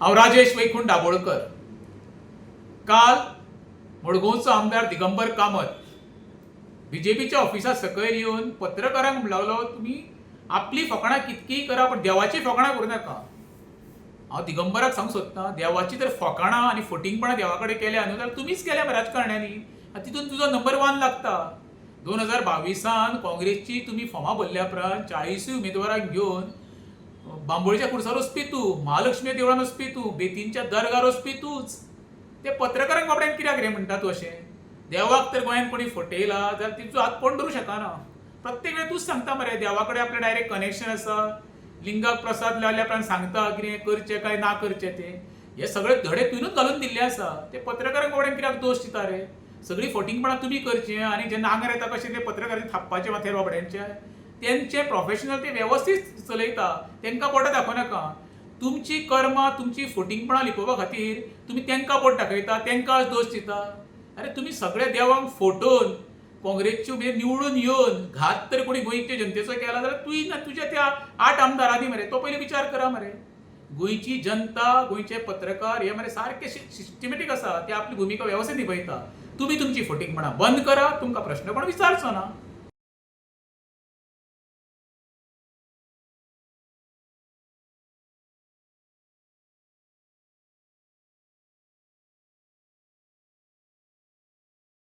हांव राजेश वैकुंठ दाभोळकर. काल मडगांवचो आमदार दिगंबर कामत बीजेपीच्या ऑफिसा सकयल येवन पत्रकारांक म्हणूंक लागलो, तुमी आपली फकाणां कितकीय करा पण देवाची फकाणां करूं नाका. हांव दिगंबराक सांगूंक सोदतां, देवाची तर फकाणां आनी फटींगपणां देवा कडेन केल्या न्हू जाल्यार तुमीच केल्या मरे राजकारण्यांनी, आनी तितून तुजो नंबर वन लागता. 2022 काँग्रेसची तुमी फॉर्मां भरल्या उपरांत 40 उमेदवारांक घेवन बांबोळीच्या खुर्सार वचपी तूं, महालक्ष्मी देवळान वचपी तूं, बेतींच्या दर्गार वचपी तूंच. ते पत्रकारांक बाबड्यांक कित्याक रे म्हणटा तूं अशें? देवाक तर गोंयांत कोणी फटयला जाल्यार तिचो हात कोण धरूंक शकना. प्रत्येक वेळार तूंच सांगता मरे देवा कडेन आपलें डायरेक्ट कनेक्शन आसा, लिंगाक प्रसाद लायल्या उपरांत सांगता कितें करचें काय ना करचें तें. हे सगळे धडे तुवेनूच घालून दिल्ले आसा. ते पत्रकारांक बाबड्यांक कित्याक दोश दिता रे? सगळीं फटींगपणां तुमी करचें आनी जे नांगर येता कशें ते पत्रकारांनी थापपाचें माथ्यार बाबड्यांच्या. तेंचें प्रोफेशनल ते वेवस्थीत चलयता, तेंकां बोटां दाखोवनाका. तुमची कर्मां, तुमची फटींगपणां लिपोवपा खातीर तुमी तेंकां बोट दाखयता, तेंकां दोश दिता. अरे तुमी सगळे देवांक फटोवन काँग्रेसच्यो म्हणजे निवडून येवन घात तर कोणी गोंयचे जनतेचो केला जाल्यार तूंय ना तुज्या त्या 8 आमदारांनी मरे तो पयलीं विचार करा मरे. गोंयची जनता, गोंयचे पत्रकार हे मरे सारके सिस्टमॅटीक आसा, ते आपली भुमिका वेवस्थीत निभयता. तुमी तुमची फटींगपणां बंद करा, तुमकां प्रश्न कोण विचारचो ना.